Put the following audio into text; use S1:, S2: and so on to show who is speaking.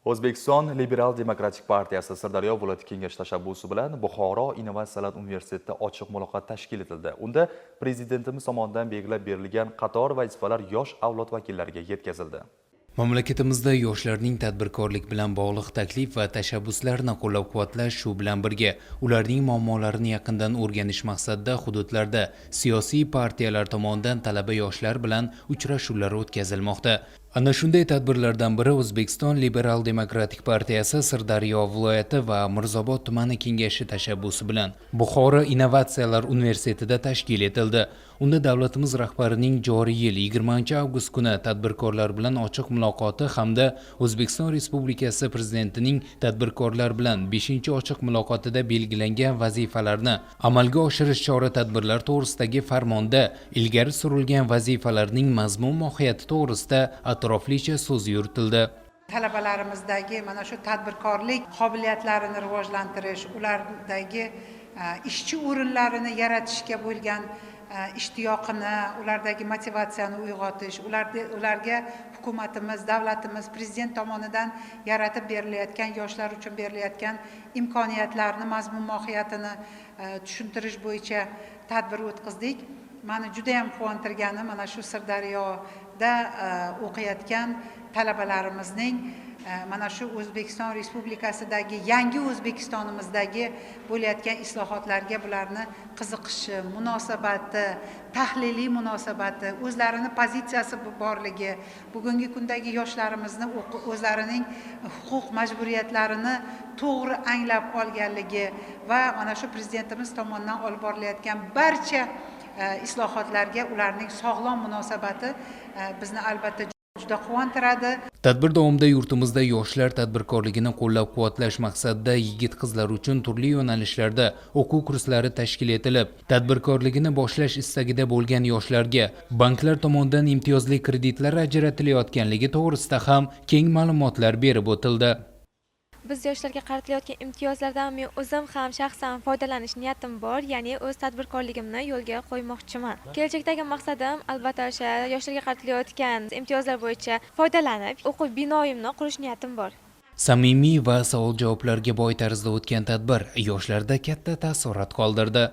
S1: O'zbekiston Liberal demokratik partiyasi Sirdaryo viloyati kengashi tashabbusi bilan Buxoro innovatsiyalar universitetida ochiq muloqot tashkil etildi. Unda prezidentimiz tomonidan belgilab berilgan qator vazifalar yosh avlod vakillariga yetkazildi.
S2: Mamlakatimizda yoshlarning tadbirkorlik bilan bog'liq taklif va tashabbuslarini qo'llab-quvvatlash, shu bilan birga ularning muammolarini yaqindan o'rganish maqsadida hududlarda siyosiy partiyalar tomonidan talaba yoshlar bilan uchrashuvlar o'tkazilmoqda. Ana shunday tadbirlardan biri O'zbekiston Liberal demokratik partiyasi Sirdaryo viloyati va Mirzobod tumani kengashi tashabbusi bilan Buxoro innovatsiyalar universitetida tashkil etildi. Unda davlatimiz rahbarining joriy yil 20 avgust kuni tadbirkorlar bilan ochiq muloqoti hamda O'zbekiston Respublikasi Prezidentining tadbirkorlar bilan 5 ochiq muloqotida belgilangan vazifalarni amalga oshirish chora-tadbirlar to'g'risidagi farmonda ilgari surilgan vazifalarning mazmun mohiyati to'g'risida atroflicha so'z yuritildi.
S3: Talabalarimizdagi mana shu tadbirkorlik qobiliyatlarini rivojlantirish, ulardagi ishchi o'rinlarini yaratishga bo'lgan ishtiyoqini, ulardagi motivatsiyani uyg'otish, ularga hukumatimiz, davlatimiz, prezident tomonidan yaratib berilayotgan, yoshlar uchun berilayotgan imkoniyatlarni mazmun mohiyatini tushuntirish bo'yicha tadbir o'tkazdik. Mani judayam quvontirgani, mana shu Sirdaryoda o'qiyotgan talabalarimizning mana shu O'zbekiston Respublikasidagi, yangi O'zbekistonimizdagi bo'layotgan islohotlarga bularni qiziqishi, munosabati, tahliliy munosabati, o'zlarini pozitsiyasi borligi, bugungi kundagi yoshlarimizni o'zlarining huquq majburiyatlarini to'g'ri anglab olganligi va mana shu prezidentimiz tomonidan olib borilayotgan barcha islohotlarga ularning sog'lom munosabati bizni albatta juda quvontiradi.
S2: Tadbir davomida yurtimizda yoshlar tadbirkorligini qo'llab-quvvatlash maqsadida yigit-qizlar uchun turli yo'nalishlarda o'quv kurslari tashkil etilib, tadbirkorligini boshlash istagida bo'lgan yoshlarga banklar tomonidan imtiyozli kreditlar ajratilayotganligi to'g'risida ham keng ma'lumotlar berib o'tildi.
S4: Biz yoshlarga qaratilayotgan imtiyozlardan men o'zim ham shaxsan foydalanish niyatim bor, ya'ni o'z tadbirkorligimni yo'lga qo'ymoqchiman. Kelajakdagi maqsadim, albatta, o'sha yoshlarga qaratilayotgan imtiyozlar bo'yicha foydalanib, o'quv binoyimni qurish niyatim bor.
S2: Samimiy va savol-javoblarga boy tarzda o'tgan tadbir yoshlarda katta taassurot qoldirdi.